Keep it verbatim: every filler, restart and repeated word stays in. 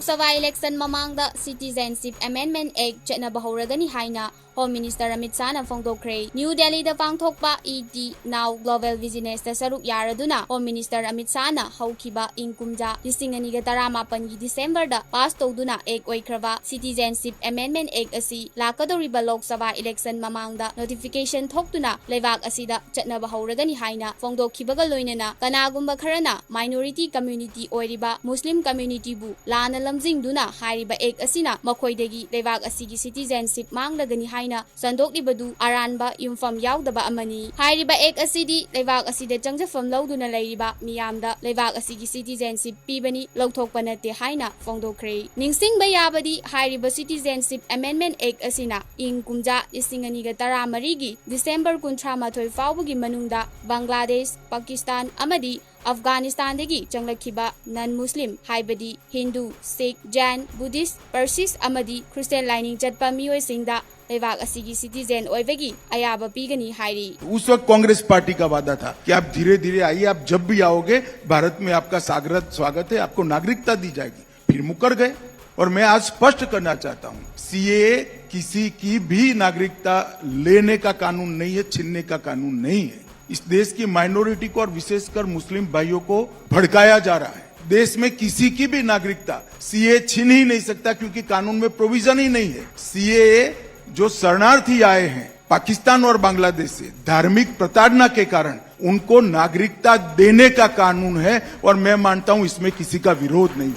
Lok Sabha election ꯃꯃꯥꯡꯗ Citizenship Amendment Act ꯆꯠꯅꯕ ꯍꯧꯔꯒꯅꯤ ꯍꯥꯏꯅ ꯍꯣꯝ ꯃꯤꯅꯤꯁꯇꯔ ꯑꯃꯤꯠ ꯁꯥꯍꯅ ꯐꯣꯡꯗꯣꯛꯈ꯭ꯔꯦ꯫ ꯅ꯭ꯌꯨ ꯗꯦꯜꯂꯤꯗ ꯄꯥꯡꯊꯣꯛꯄ ꯏ ꯇꯤ ꯅꯥꯎ ꯒ꯭ꯂꯣꯕꯦꯜ ꯕꯤꯖꯤꯅꯦꯁꯇ ꯁꯔꯨꯛ ꯌꯥꯔꯗꯨꯅ ꯍꯣꯝ ꯃꯤꯅꯤꯁꯇꯔ ꯑꯃꯤꯠ ꯁꯥꯍꯅ ꯍꯧꯈꯤꯕ ꯏꯪ ꯀꯨꯝꯖꯥ ꯂꯤꯁꯤꯡ ꯑꯅꯤꯒ ꯇꯔꯥꯃꯥꯄꯟꯒꯤ ꯗꯤꯁꯦꯝꯕꯔꯗ ꯄꯥꯁ ꯇꯧꯗꯨꯅ ꯑꯦꯛ ꯑꯣꯏꯈ꯭ꯔꯕ Citizenship Amendment Act ꯑꯁꯤ ꯂꯥꯛꯀꯗꯧꯔꯤꯕ ꯂꯣꯛ ꯁꯚꯥ ꯏꯂꯦꯛꯁꯟ ꯃꯃꯥꯡꯗ ꯅꯣꯇꯤꯐꯤꯀꯦꯁꯟ ꯊꯣꯛꯇꯨꯅ ꯂꯩꯕꯥꯛ ꯑꯁꯤꯗ ꯆꯠꯅꯕ ꯍꯧꯔꯒꯅꯤ ꯍꯥꯏꯅ ꯐꯣꯡꯗꯣꯛꯈꯤꯕꯒ ꯂꯣꯏꯅꯅ ꯀꯅꯥꯒꯨꯝꯕ ꯈꯔꯅ ꯃꯥꯏꯅꯣꯔꯤꯇꯤ ꯀꯝꯃ꯭ꯌꯨꯅꯤꯇꯤ ꯑꯣꯏꯔꯤꯕ ꯃꯨꯁꯂꯤꯝ ꯀꯝꯃ꯭ꯌꯨꯅꯤꯇꯤꯕꯨ ꯂꯥꯟꯅ ꯂꯝꯖꯤꯡꯗꯨꯅ ꯍꯥꯏꯔꯤꯕ ꯑꯦꯛ ꯑꯁꯤꯅ ꯃꯈꯣꯏꯗꯒꯤ ꯂꯩꯕꯥꯛ ꯑꯁꯤꯒꯤ ꯁꯤꯇꯤꯖꯦꯟꯁꯤꯞ ꯃꯥꯡꯂꯒꯅꯤ ꯍꯥꯏꯅ ꯁꯟꯗꯣꯛꯂꯤꯕꯗꯨ ꯑꯔꯥꯟꯕ ꯌꯨꯝꯐꯝ ꯌꯥꯎꯗꯕ ꯑꯃꯅꯤ꯫ ꯍꯥꯏꯔꯤꯕ ꯑꯦꯛ ꯑꯁꯤꯗꯤ ꯂꯩꯕꯥꯛ ꯑꯁꯤꯗ ꯆꯪꯖꯐꯝ ꯂꯧꯗꯨꯅ ꯂꯩꯔꯤꯕ ꯃꯤꯌꯥꯝꯗ ꯂꯩꯕꯥꯛ ꯑꯁꯤꯒꯤ ꯁꯤꯇꯤꯖꯦꯟꯁꯤꯞ ꯄꯤꯕꯅꯤ, ꯂꯧꯊꯣꯛꯄ ꯅꯠꯇꯦ ꯍꯥꯏꯅ ꯐꯣꯡꯗꯣꯛꯈ꯭ꯔꯦ꯫ ꯅꯤꯡꯁꯤꯡꯕ ꯌꯥꯕꯗꯤ ꯍꯥꯏꯔꯤꯕ Citizenship Amendment Act ꯑꯁꯤꯅ ꯏꯪ ꯀꯨꯝꯖꯥ ꯂꯤꯁꯤꯡ ꯑꯅꯤꯒ ꯇꯔꯥꯃꯔꯤꯒꯤ ꯗꯤꯁꯦꯝꯕꯔ ꯀꯨꯟꯊ꯭ꯔꯥ ꯃꯥꯊꯣꯏ ꯐꯥꯎꯕꯒꯤ ꯃꯅꯨꯡꯗ ꯕꯪꯒ꯭ꯂꯥꯗꯦꯁ, ꯄꯥꯀꯤꯁꯇꯥꯟ ꯑꯃꯗꯤ ꯑꯐꯒꯥꯅꯤꯁꯇꯥꯟꯗꯒꯤ ꯆꯪꯂꯛꯈꯤꯕ non Muslim, ꯍꯥꯏꯕꯗꯤ ꯍꯤꯟꯗꯨ, ꯁꯤꯈ, ꯖꯦꯟ, ꯕꯨꯙꯤꯁ, ꯄꯔꯁꯤꯁ ꯑꯃꯗꯤ ꯈ꯭ꯔꯤꯁꯇꯤꯌꯥꯟ ꯂꯥꯏꯅꯤꯡ ꯆꯠꯄ ꯃꯤꯑꯣꯏꯁꯤꯡꯗ ꯂꯩꯕꯥꯛ ꯑꯁꯤꯒꯤ ꯁꯤꯇꯤꯖꯦꯟ ꯑꯣꯏꯕꯒꯤ ꯑꯌꯥꯕ ꯄꯤꯒꯅꯤ ꯍꯥꯏꯔꯤ꯫ उस वक्त कांग्रेस पार्टी का वादा था कि आप धीरे धीरे आइए, आप जब भी आओगे भारत में आपका सागरत स्वागत है, आपको नागरिकता दी जाएगी। फिर मुकर गए। और मैं आज स्पष्ट करना चाहता हूं, सीएए किसी की भी नागरिकता लेने का कानून नहीं है, छीनने का कानून नहीं है। इस देश की माइनॉरिटी को और विशेषकर मुस्लिम भाइयों को भड़काया जा रहा है। देश में किसी की भी नागरिकता सीएए छीन ही नहीं सकता, क्योंकि कानून में प्रोविजन ही नहीं है। सीएए जो शरणार्थी आए हैं पाकिस्तान और बांग्लादेश से धार्मिक प्रताड़ना के कारण उनको नागरिकता देने का कानून है और मैं मानता हूं इसमें किसी का विरोध नहीं।